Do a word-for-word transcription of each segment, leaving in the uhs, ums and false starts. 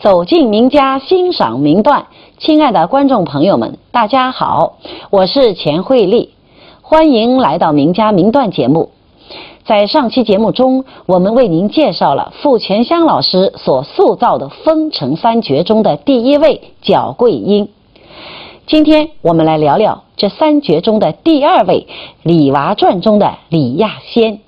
走进名家，欣赏名段。亲爱的观众朋友们，大家好，我是钱慧丽，欢迎来到名家名段节目。在上期节目中，我们为您介绍了傅泉香老师所塑造的《风尘三绝》中的第一位皎桂英。今天我们来聊聊这三绝中的第二位，《李娃传》中的李亚仙。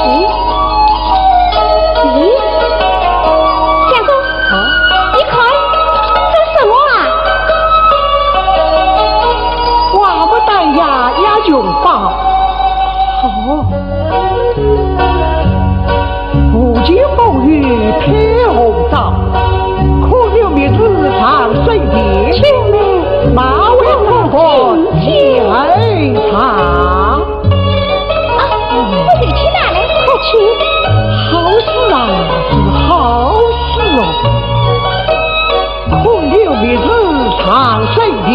咦，咦，相公，啊？你看，这什么啊？ 花牡丹呀，压琼花。哦。无见风雨披红妆，空留灭子长生殿。青梅马未破，已后长。啊，不许去哪里？快去！好事啊，是好事哦。 空留灭子长生殿，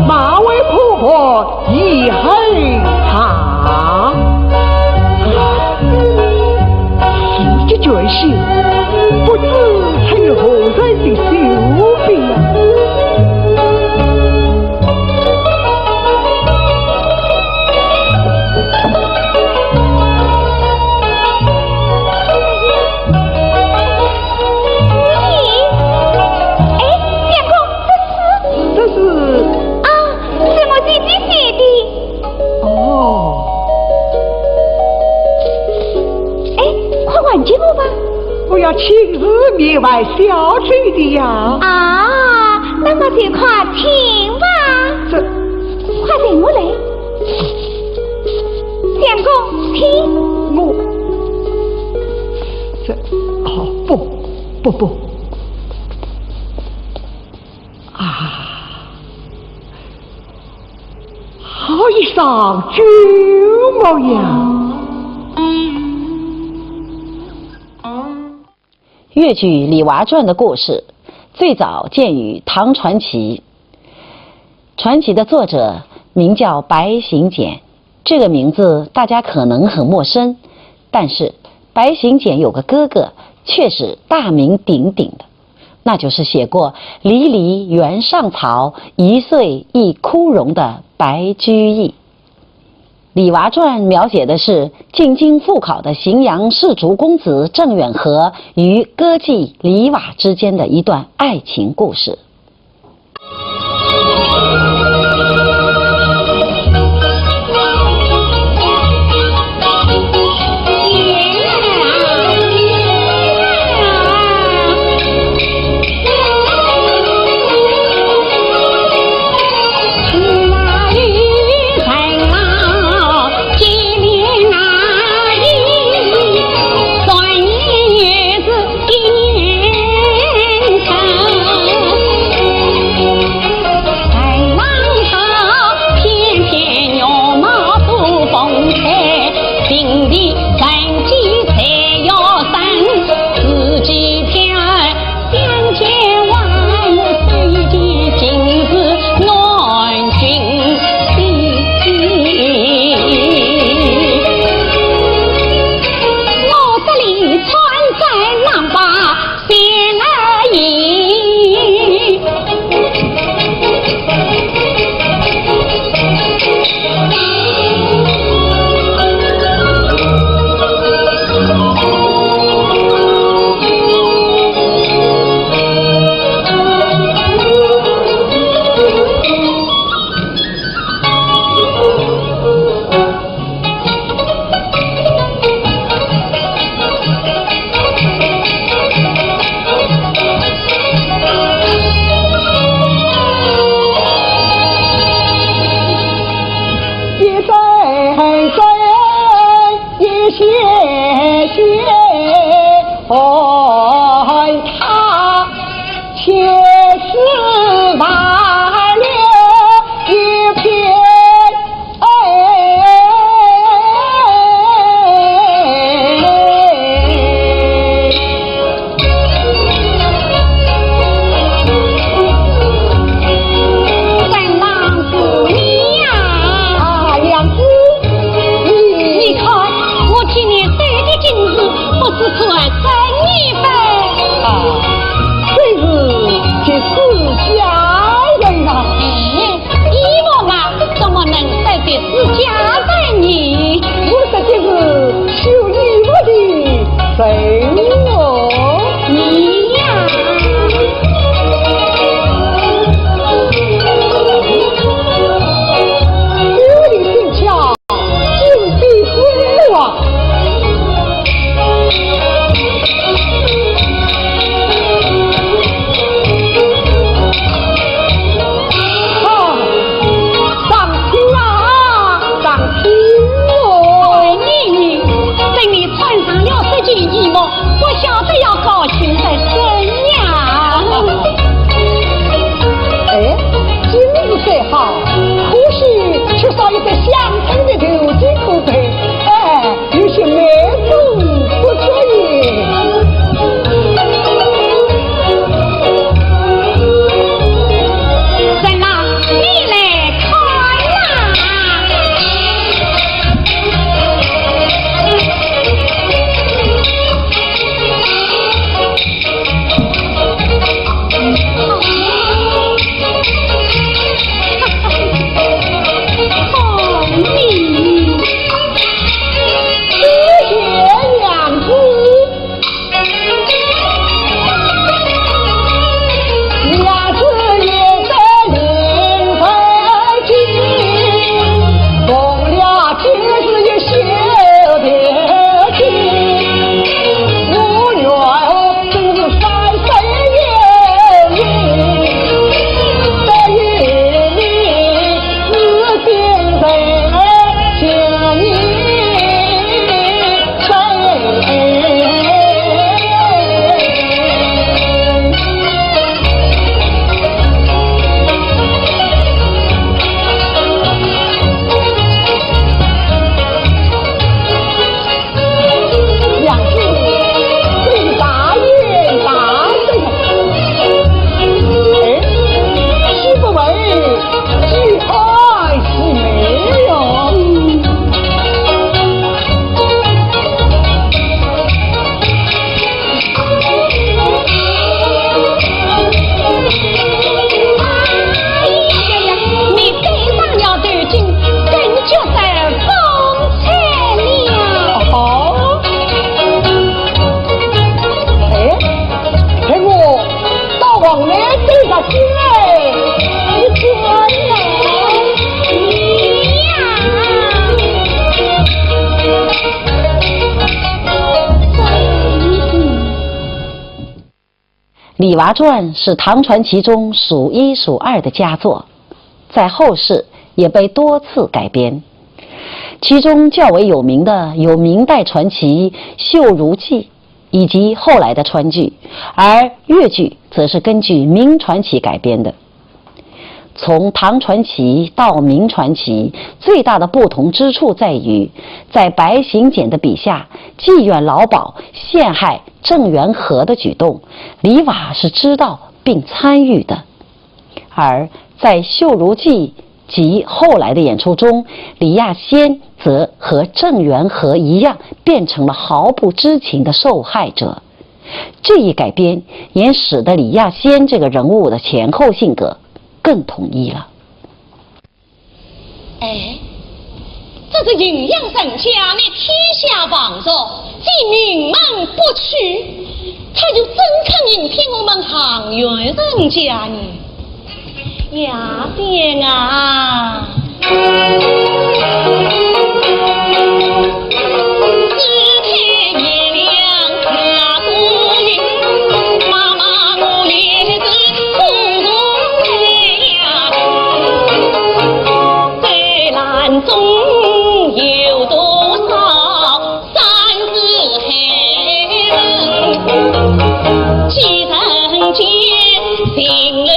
马未破，已后长。时节转新，不知出于何人的手笔。 咦，哎，相公，这是？这是？啊，是我姐姐写的。哦。哎，快还给我吧。我要亲自面还小姐的呀。啊，那么就快请吧。这，快给我来。 相公，请。我，这，哦，不，不，不。啊，好一双旧模样。越剧《李娃传》的故事，最早见于《唐传奇》。 传奇的作者名叫白行简，这个名字大家可能很陌生，但是白行简有个哥哥却是大名鼎鼎的，那就是写过《离离原上草，一岁一枯荣》的白居易。《李娃传》描写的是进京赴考的荥阳士族公子郑远和与歌妓李娃之间的一段爱情故事。是罢了一片。哎，三郎姑娘。啊，娘子。你，你看，我替你戴的金子，不是可真一份？啊，真是给自家人呐。哎，衣服嘛，怎么能戴给自家人呢？我说的是绣衣服的人哦。你呀。 有理有据，有理有据啊！啊，上天啊，上天哦！哎，你，你，等你穿上了这件衣服， 我晓得要高兴得很呀。哎，金子虽好，可惜缺少一个相称的头巾可佩。哎，有些美中不足也。三郎，你来看呀。 娘子，真是大言大德呀！哎，岂不为既爱既美哟？ 你戴上了头巾，更觉得风采了。哦。哎，哎，我到房内对着镜来，你看呀。你呀。 《李娃传》是唐传奇中数一数二的佳作，在后世也被多次改编。其中较为有名的有明代传奇《绣如记》，以及后来的川剧，而越剧则是根据明传奇改编的。 从唐传奇到明传奇，最大的不同之处在于，在白行简的笔下，妓院老鸨陷害郑元和的举动，李娃是知道并参与的。而在《绣如记》及后来的演出中，李亚仙则和郑元和一样，变成了毫不知情的受害者。这一改编也使得李亚仙这个人物的前后性格 更统一了。哎，这个荥阳人家乃天下望族，既名门不取，他又怎肯应聘我们杭县人家呢？呀，爹啊！ 中有多少山水海人，几人间情人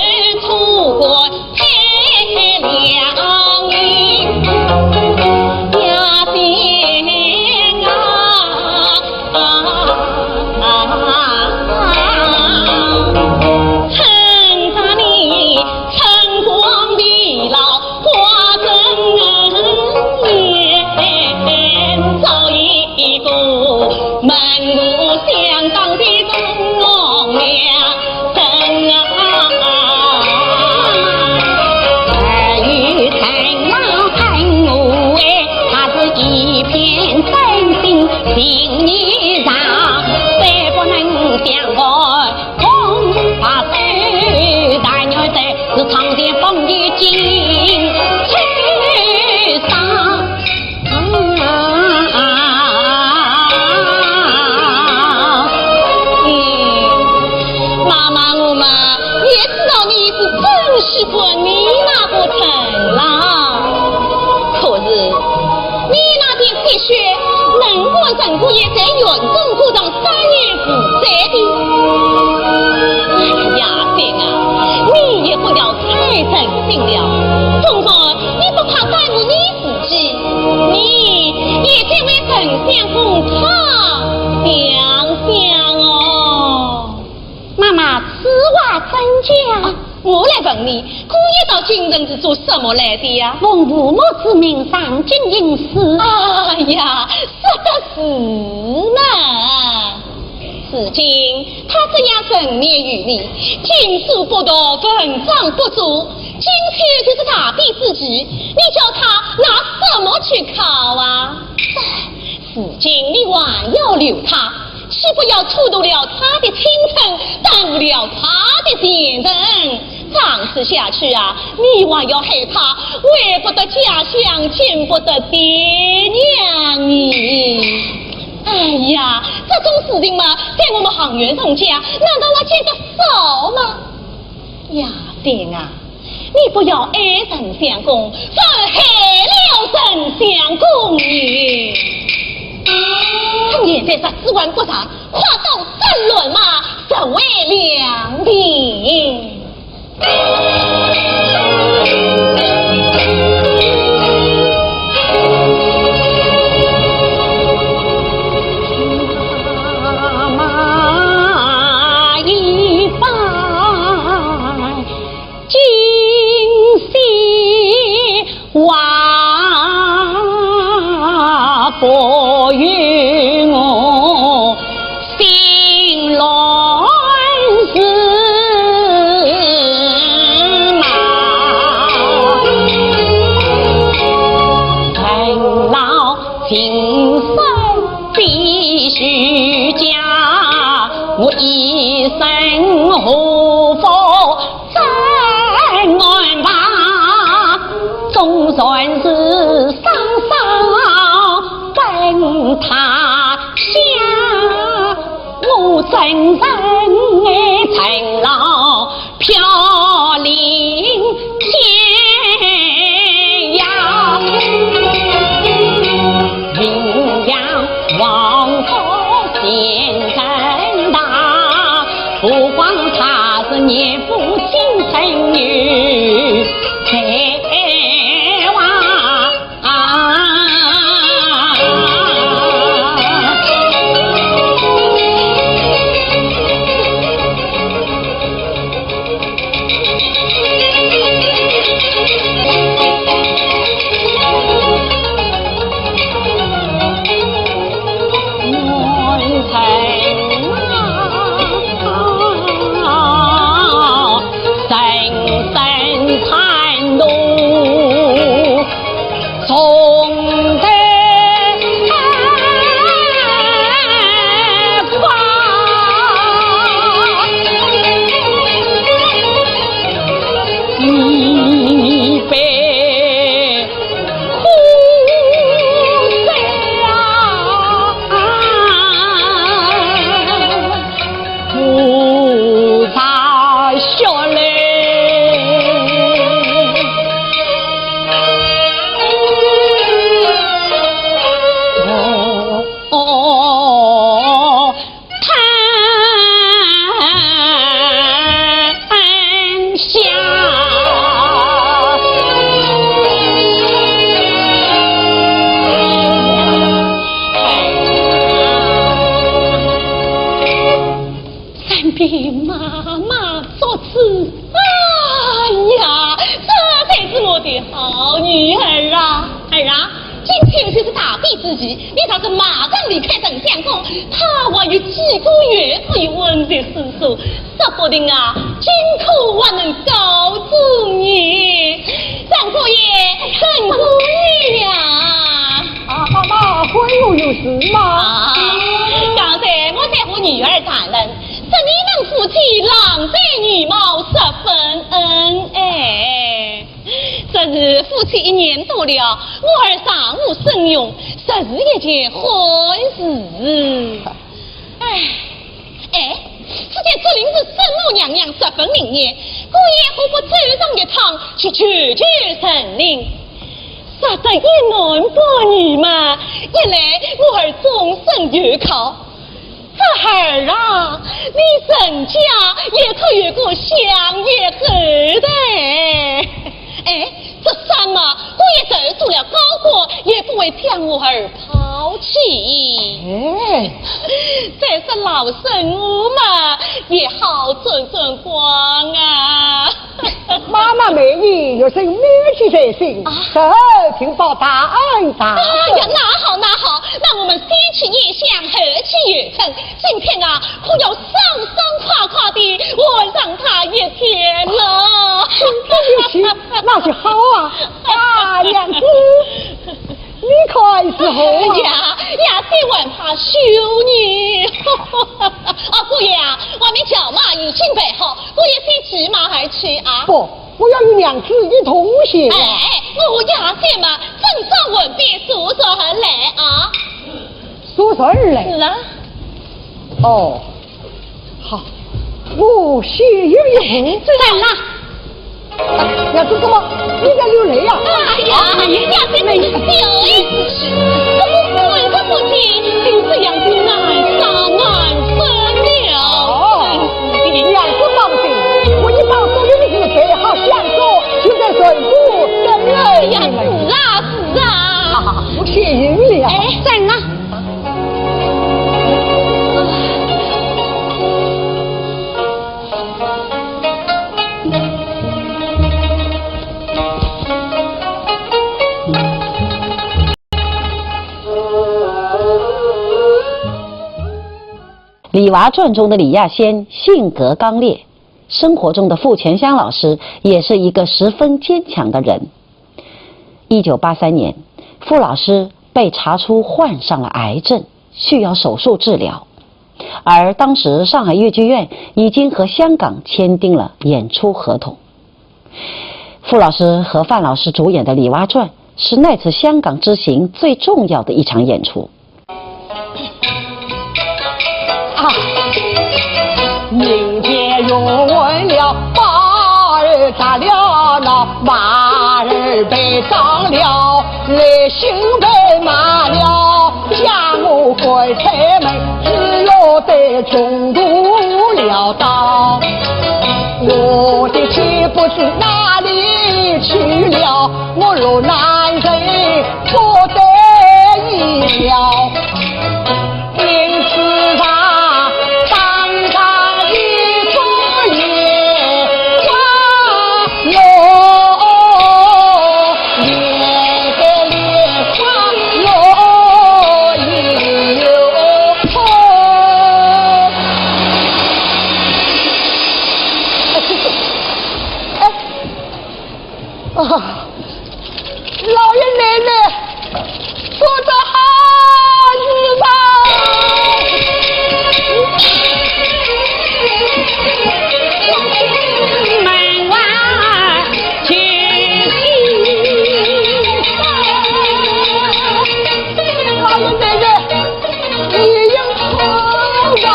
再问你，姑爷到京城是做什么来的呀？奉父母之命上京应试。哎呀，说得是嘛。如今他这样沉湎于你，经书不读，文章不做，今天就是大比之期，你叫他拿什么去考啊？如今你还要留他，岂不要蹉跎了他的青春，耽误了他的前程？这样下去啊，你还要害他回不得家乡，见不得爹娘呢。哎呀，这种事情嘛，在我们杭县人家，难道还见得少吗？雅萍啊，你不要爱丞相公，反而害了丞相公呢。趁现在日子还不长，快刀斩乱麻，实为良今天就是大比之期，你若是马上离开丞相宫，他还有几个月可以温习诗书，说不定啊，今后还能告诉你。陈姑爷，陈姑爷呀！啊，妈妈，还有有事吗？啊，刚才我在和女儿谈论，说你们夫妻郎才女貌，十分恩爱。 这是夫妻一年多了，我儿尚无身孕，实是一件欢事。哎，哎，只见竹林寺沈母娘娘十分灵验，姑爷何不走上一趟去求求神灵？说得一男半女嘛，一来我儿终身有靠， 这孩儿啊，你陈家也可有个香烟后代。哎，这三嘛，姑爷就做了高官，也不会将我儿抛弃。哎，再说老沈我嘛，也好沾沾光啊。美女，有生面喜在心，啊。这情报答案答。哎呀，那好，那好，那我们先去拈香，后去圆婚。今天啊，可要爽爽快快地玩上他一天了。真的是，那就好啊。啊，娘子，你看如何啊？呀，呀，这还怕羞呢。啊，姑爷啊，外面轿马已经备好，姑爷先骑马而去啊。不， 我要与娘子一同前往。哎，我也先嘛，正装完毕，速速而来啊。速速而来？是啊。哦，好，我先行一步。在哪？啊，娘子怎么，你在流泪呀？哎呀，呀，这个小孩子，怎么管都不听，真是让人难上难分了。哦。 娘子放心，我已把所有的事备好相助，就在船夫等候你们。哎呀，是啊，是啊。啊，不谢人了。哎，在哪？ 《李娃传》中的李亚仙性格刚烈，生活中的傅泉香老师也是一个十分坚强的人。一九八三年，傅老师被查出患上了癌症，需要手术治疗。而当时上海越剧院已经和香港签订了演出合同。傅老师和范老师主演的《李娃传》是那次香港之行最重要的一场演出。 啊，民间用完了，把儿打了闹，马儿被撞了，来兴被骂了，将我关开门，只落得穷途潦倒。我的妻不知哪里去了， 我落难人不得已了。因此啊，当上一个月光落，连个连光落一落。哎， 啊，老爷奶奶，做得好事啊！门外去。老爷奶奶， 你有错吧？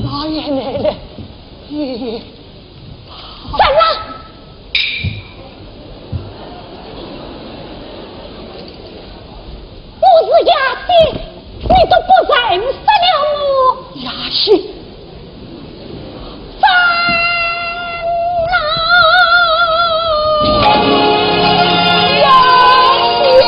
老爷奶奶，你站住！ 我是亚仙，你都不认识了我。亚仙？站住！亚仙！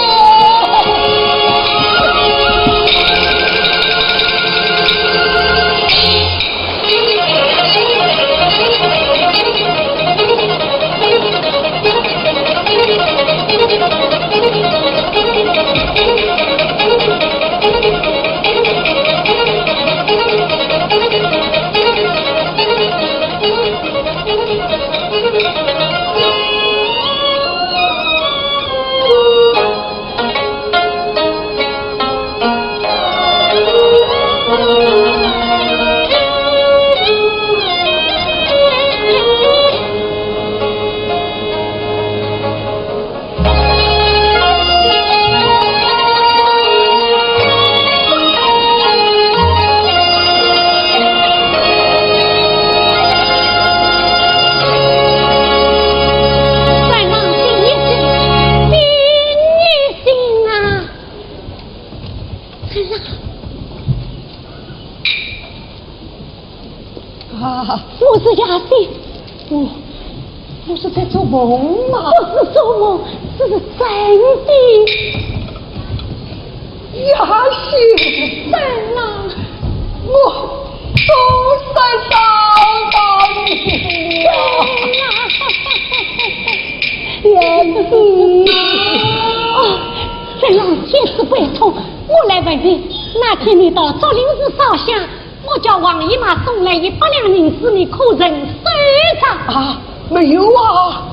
啊，我是雅兴。我，我是在做梦吗？不是做梦，这是真的。雅兴，真啊。我终算找到你了。雅兴。哦，真啊，天使不痛。我来问你，那天你到竹林寺烧香， 我叫王姨妈送来一百两银子，你可曾收着？啊，没有啊。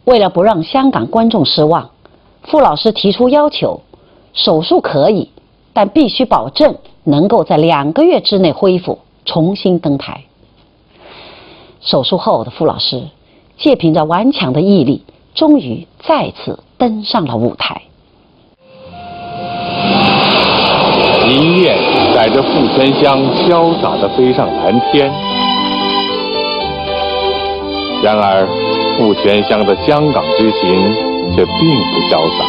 为了不让香港观众失望，傅老师提出要求，手术可以，但必须保证能够在两个月之内恢复，重新登台。手术后的傅老师，借凭着顽强的毅力，终于再次登上了舞台。银燕带着傅全香潇洒地飞上蓝天。然而，傅全香的香港之行却并不潇洒。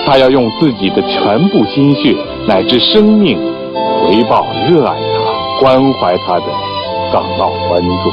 她要用自己的全部心血乃至生命，回报热爱她、关怀她的港澳观众。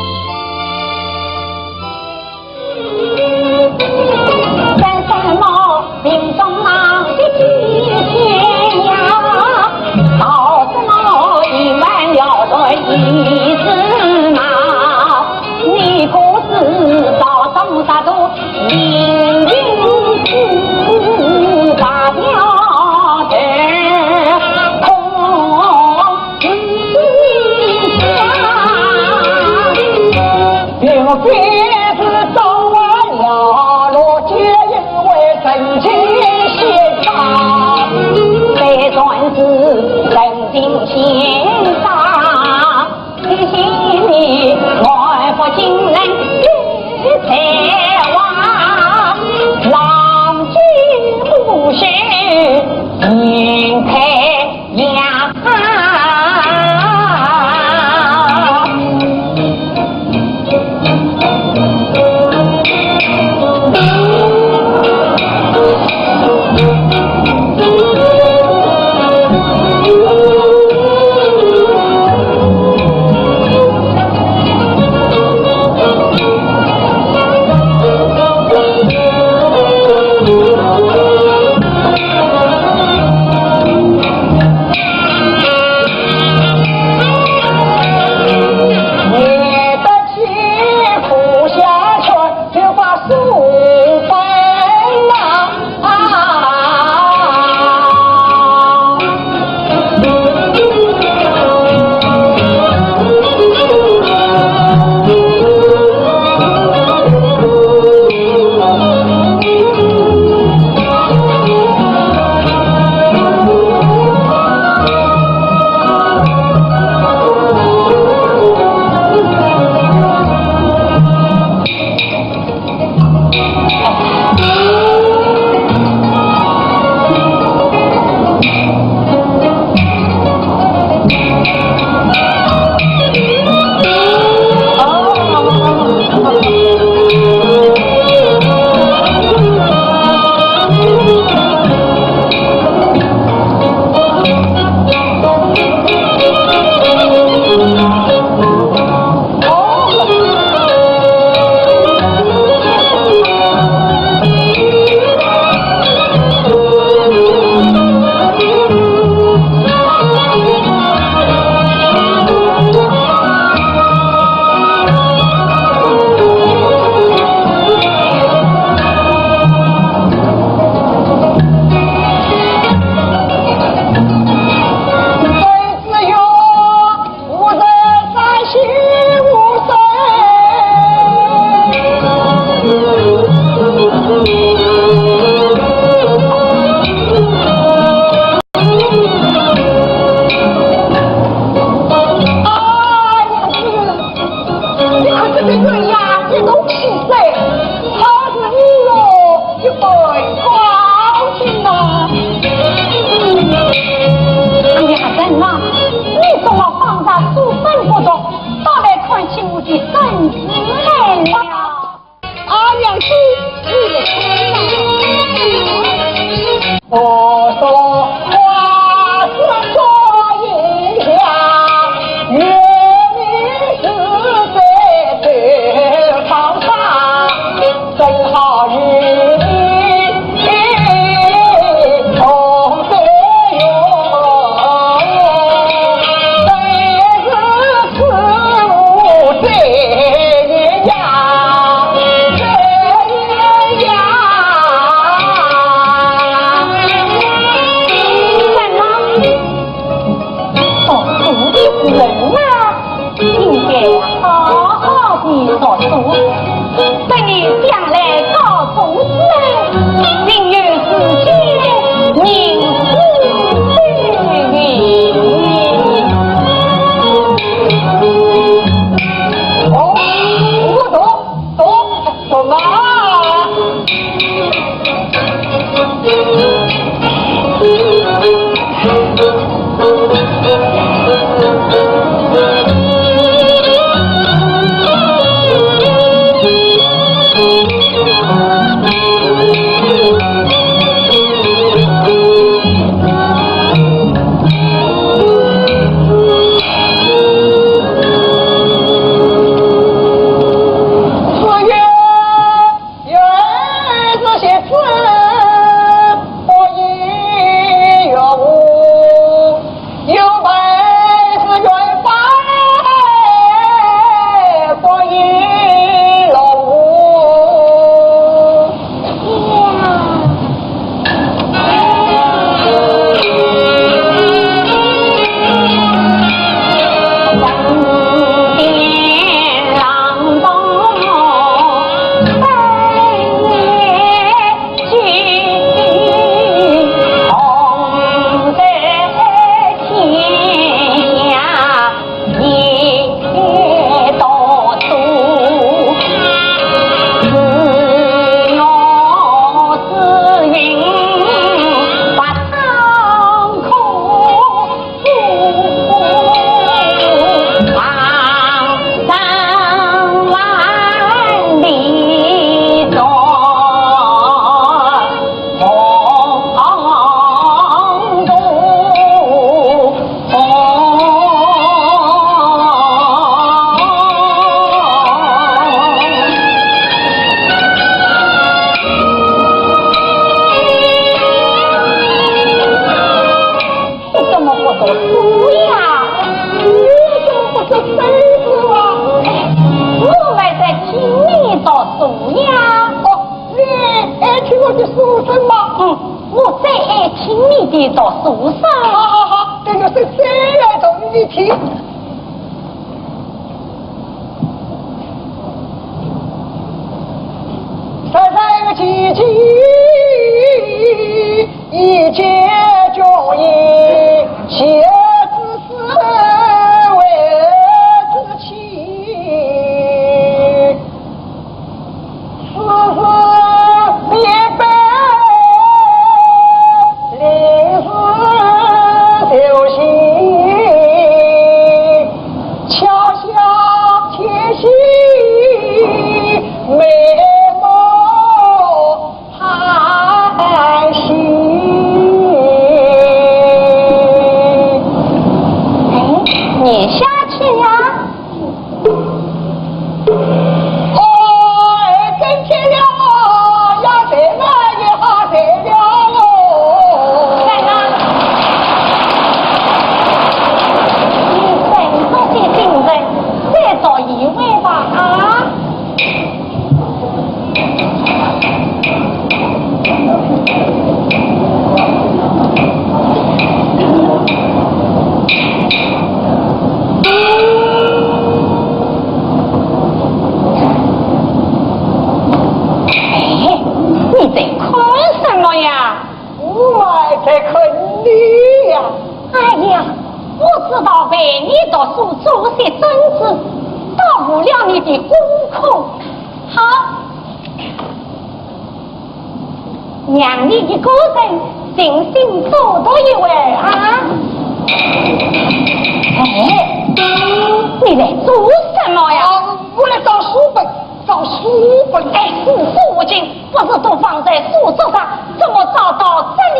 读书的人啊，应该好好地读书，等你将来高中时，定有自己的名师背影。哦，我懂。 走，走吧。你怎么不读书呀？你怎么不读书啊？哎，我还在听你读书呀。哦，你爱听我的书声吗？嗯，我最爱听你的读书声。好好好，等我声再来读给你听。 三三个姐姐，一见钟情，学子思为子期。 似是一般临时就行，巧笑天心，美梦盼醒。哎，念下去呀。 哦，哎，真绝了，要得了，也好得了哦。看啊，你真是些精神，再读一回吧，啊。 哎，你在看什么呀？我还在看你呀。哎呀，我知道陪你读书做些针子，耽误了你的功课。好， 让你一个人静心多读一会儿啊。哎，你来做什么呀？啊，我来找书本，找书本。哎，四书五经不是都放在书桌上，怎么找到这里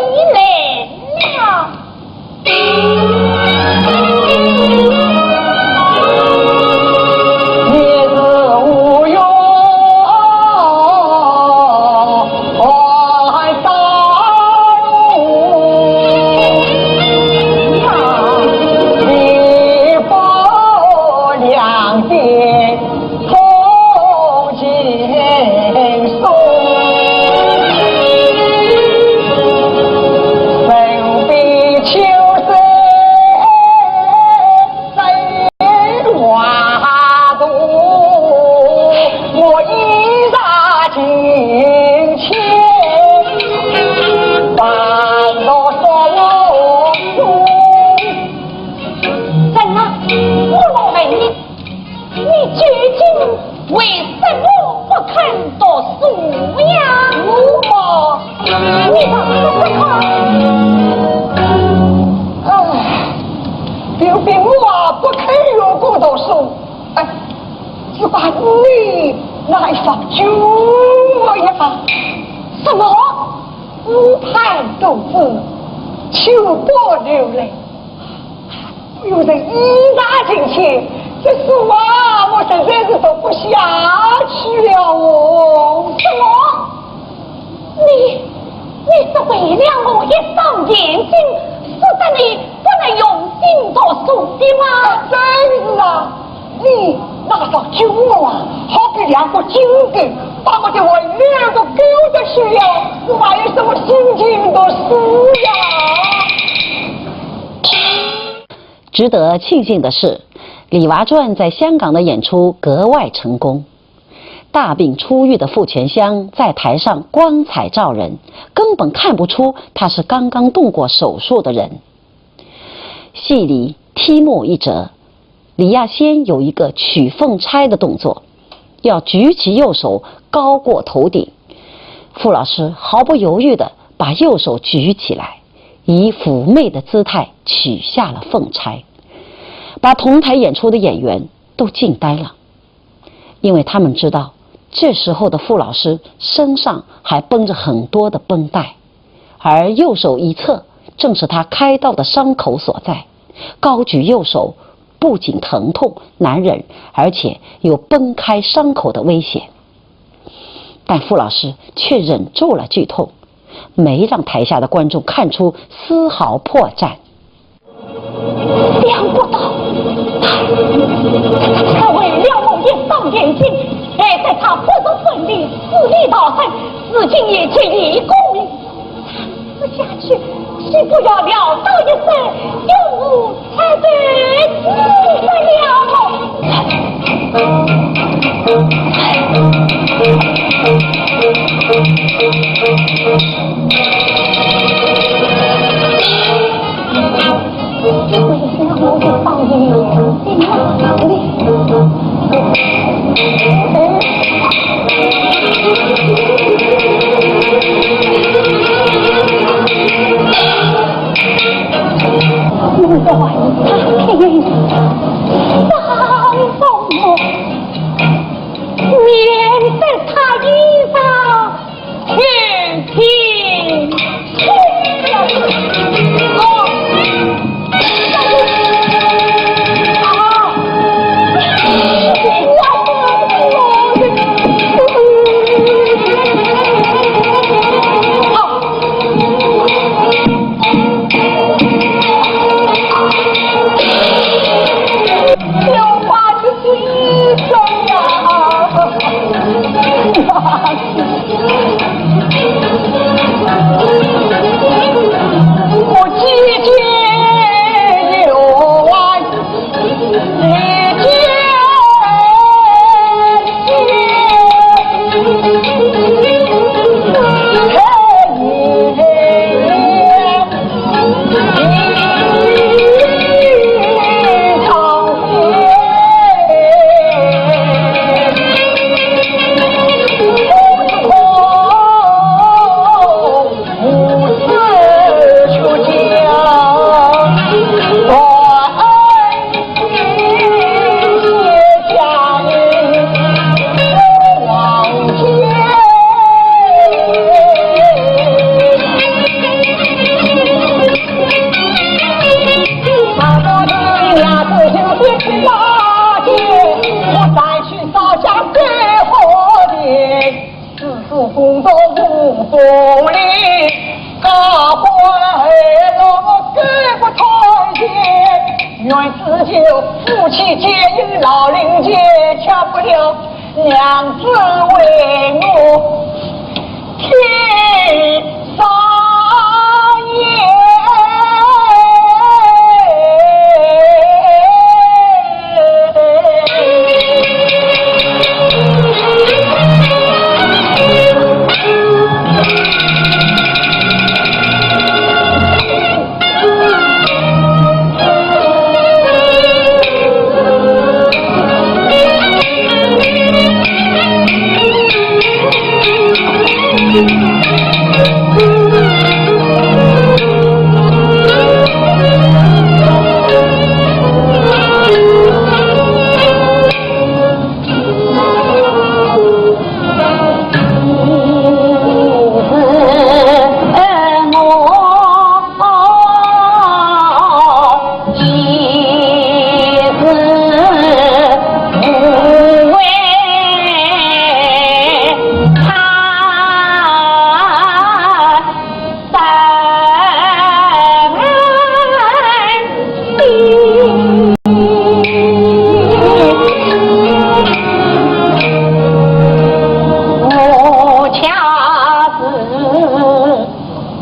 哎，刘备我啊，不肯用功读书，哎，只怪你那一双酒呀。什么？只盼独子，求不留泪。 有人一打进去，这书啊，我实在是读不下去了哦。什么？你，你是为了我一双眼睛，使得你不能用心读书的吗？真是啊，你那双酒窝啊，好比两个金锭，把我的魂儿都勾得去了，我还有什么心情读书呀？ 值得庆幸的是，《李娃传》在香港的演出格外成功。大病初愈的傅全香在台上光彩照人，根本看不出她是刚刚动过手术的人。戏里踢幕一折，李亚仙有一个取凤钗的动作，要举起右手高过头顶，傅老师毫不犹豫地把右手举起来，以妩媚的姿态取下了凤钗，把同台演出的演员都惊呆了，因为他们知道这时候的傅老师身上还绷着很多的绷带，而右手一侧正是他开刀的伤口所在，高举右手不仅疼痛难忍，而且有崩开伤口的危险。但傅老师却忍住了剧痛，没让台下的观众看出丝毫破绽。想不到，他为了我一双眼睛，害得他不说分离，死里逃生，如今也结义功名。 这样下去，岂不要潦倒一生，永无出头之日了？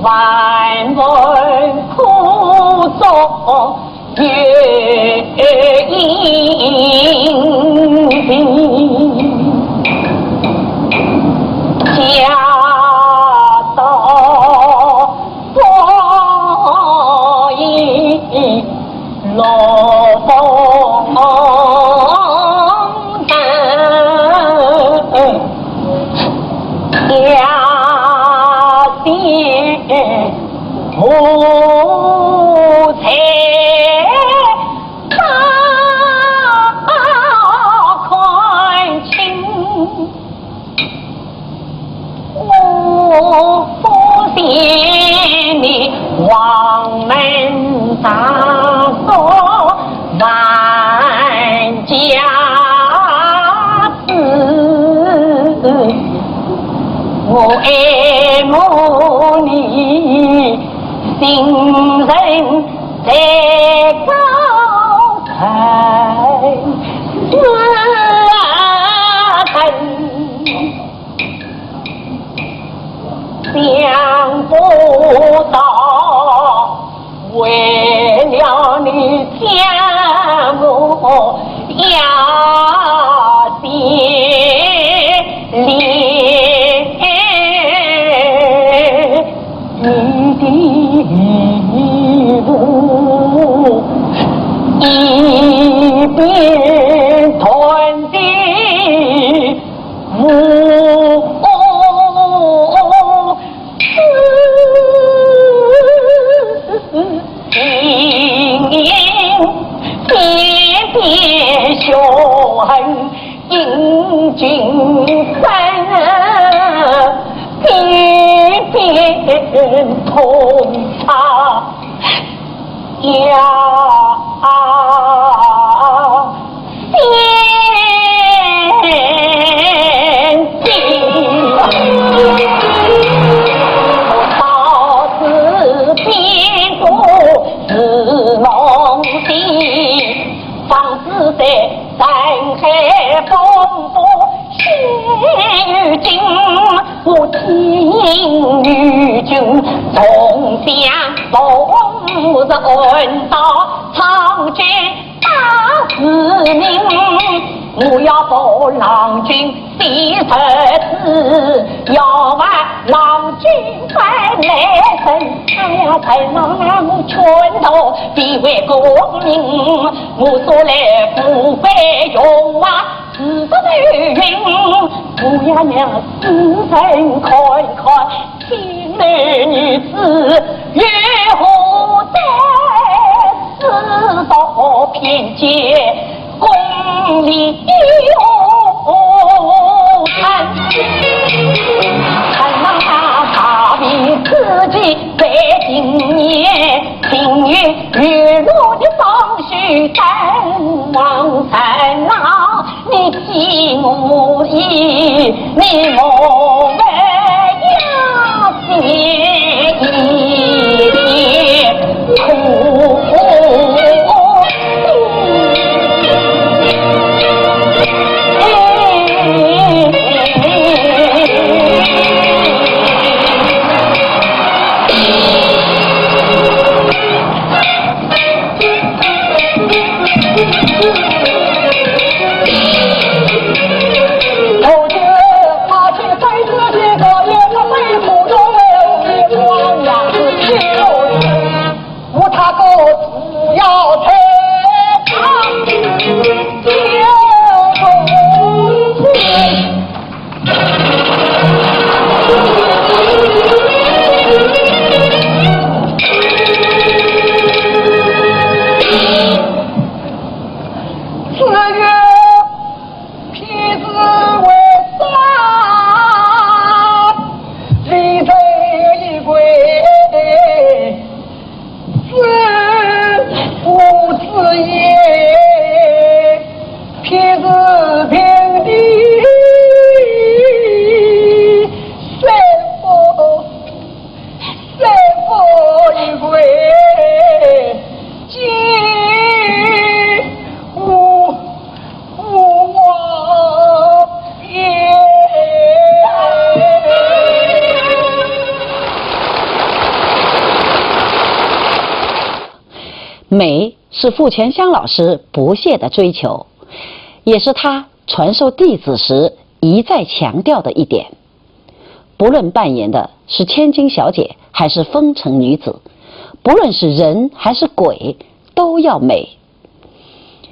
饭碗苦中有隐情，家道不易落风尘。 家先无才大款亲，我不信你黄门大叔万家 子，我爱慕你，心神在高台，此恨想不到。 为了你家母要心里，你的衣服一边断的无 情偏偏凶狠，饮尽分，偏偏痛他呀。 仙境。到此边度是梦境，方知在山海风波险与惊，我听女君重相逢，我是暗道草芥 大师命，我要保郎君的日子，要把郎君带来生。哎呀，太郎啊，我劝道必为功名，我素来富贵荣华志不在云，我要让世人看看 天男女子，有何在世道偏见功利有恨。看那大明之际在今年，今年雨落的双须山，望山老 你寄我意，你莫问呀，心里苦。美是傅全香老师不懈的追求，也是他传授弟子时一再强调的一点。不论扮演的是千金小姐还是风尘女子，不论是人还是鬼，都要美。《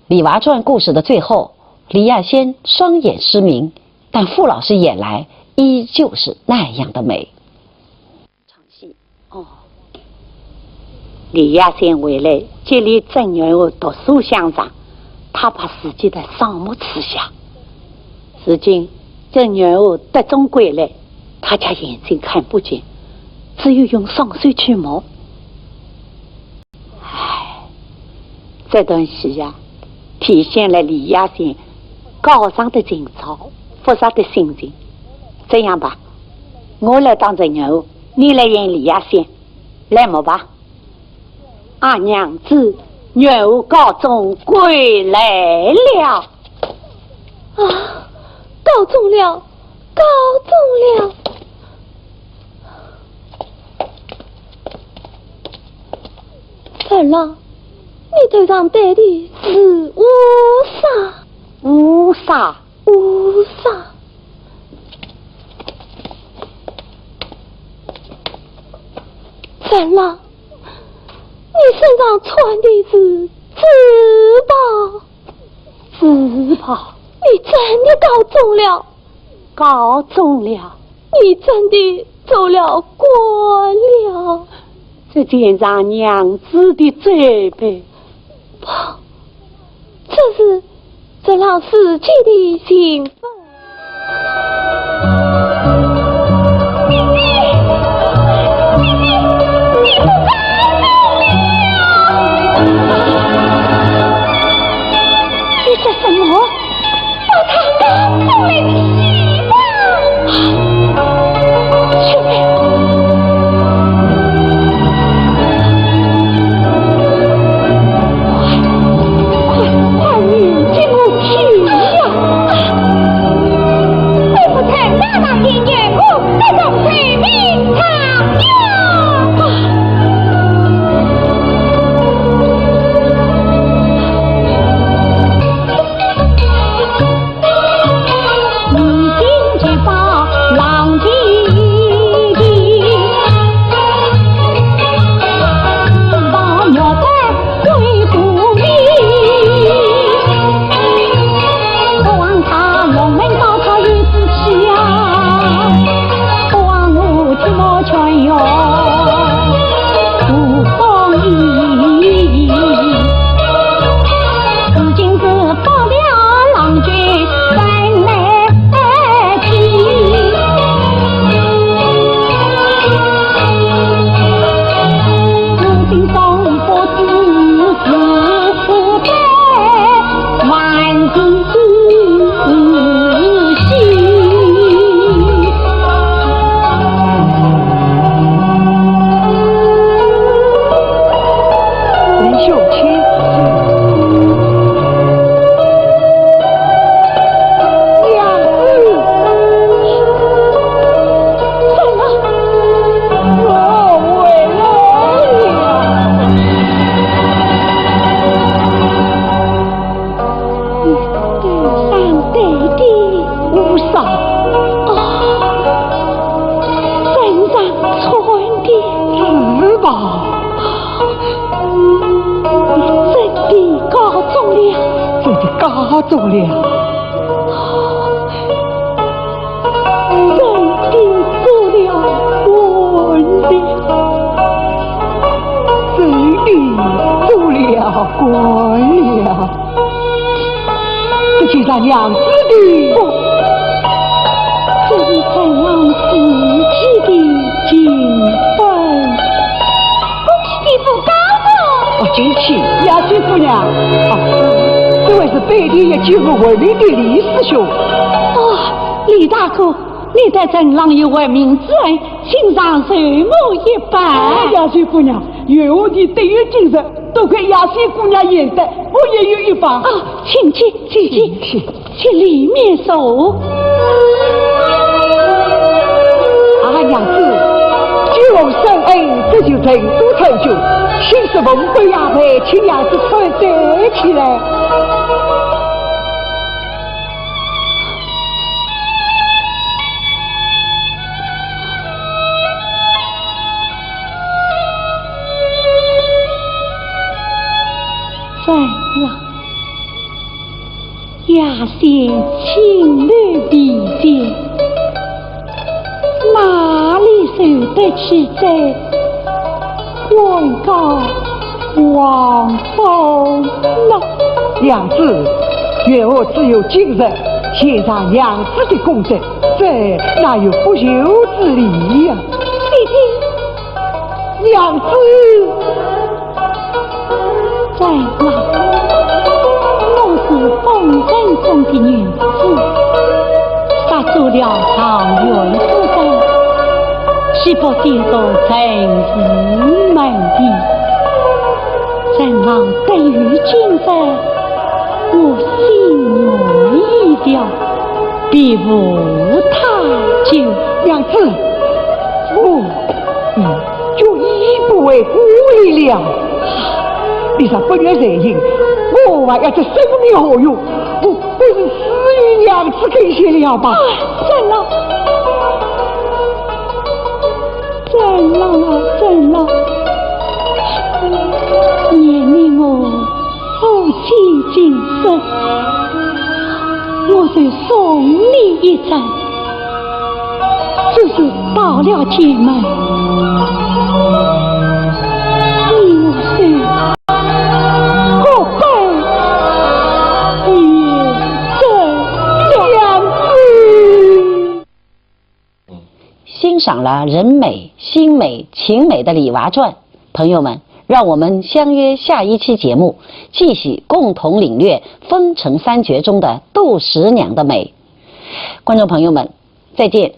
李娃传》故事的最后，李亚仙双眼失明，但傅老师演来依旧是那样的美。唱戏哦，李亚仙回来，接连整元华读书相让，他把自己的双目取下。如今整元华得中归来，他家眼睛看不见，只有用双手去摸。唉，这段戏呀，体现了李亚仙高尚的情操，复杂的心情。这样吧，我来当整元华，你来演李亚仙，来摸吧。啊，娘子，元华高中归来了。啊，高中了，高中了。三郎，你头上戴的是乌纱。乌纱？乌纱。三郎，你身上穿的是紫袍。紫袍？你真的高中了。高中了？你真的做了官了。这件让娘子的嘴呗。不，这是这让世界的情分。你说什么？把他拿出来的戏吧。去。 快，快，快，你给我去呀！我不曾拿那些年过，这种罪名他有。 你头上戴的乌纱，哦，身上穿的紫袍，你真的高中了。真的高中了。 真的做了官了。真的做了官了。这就让娘子的。不，这是陈郎自己的情分。恭喜你父高中。哦，请起。雅姐姑娘，啊，这位是北地一九五文明的李师兄。哦，李大哥， 你对陈郎有为民之恩，请上受我一拜。哎呀，雅姐姑娘，有我的对月今日，多亏雅姐姑娘贤德，我也有一拜。哦，请起，请起，请起。请里面坐。啊，娘子，久无深恩，再就成都太久，心是梦回呀，为亲呀是穿戴起来。算了。 夜深青楼闭间，哪里受得起这官高皇封呢？娘子，月娥只有今日献上娘子的功德，这哪有不就之理呀？姐姐。娘子。 在那，我是风尘中的女子，踏足了桃源之中，岂不见得尘世门第？怎能等于今日？我心愿已了，别无他求。娘子，我，嗯。 就已不为故里了。你若不愿随行，我还要这生命何用？我不如死于娘子跟前了吧。啊，怎了？怎了啊，怎了？念你我夫妻今生，我就送你一程。 只是到了前门，你我是各奔一程。娘子。欣赏了人美、心美、情美的《李娃传》，朋友们，让我们相约下一期节目，继续共同领略风尘三绝中的杜十娘的美。观众朋友们， 再见。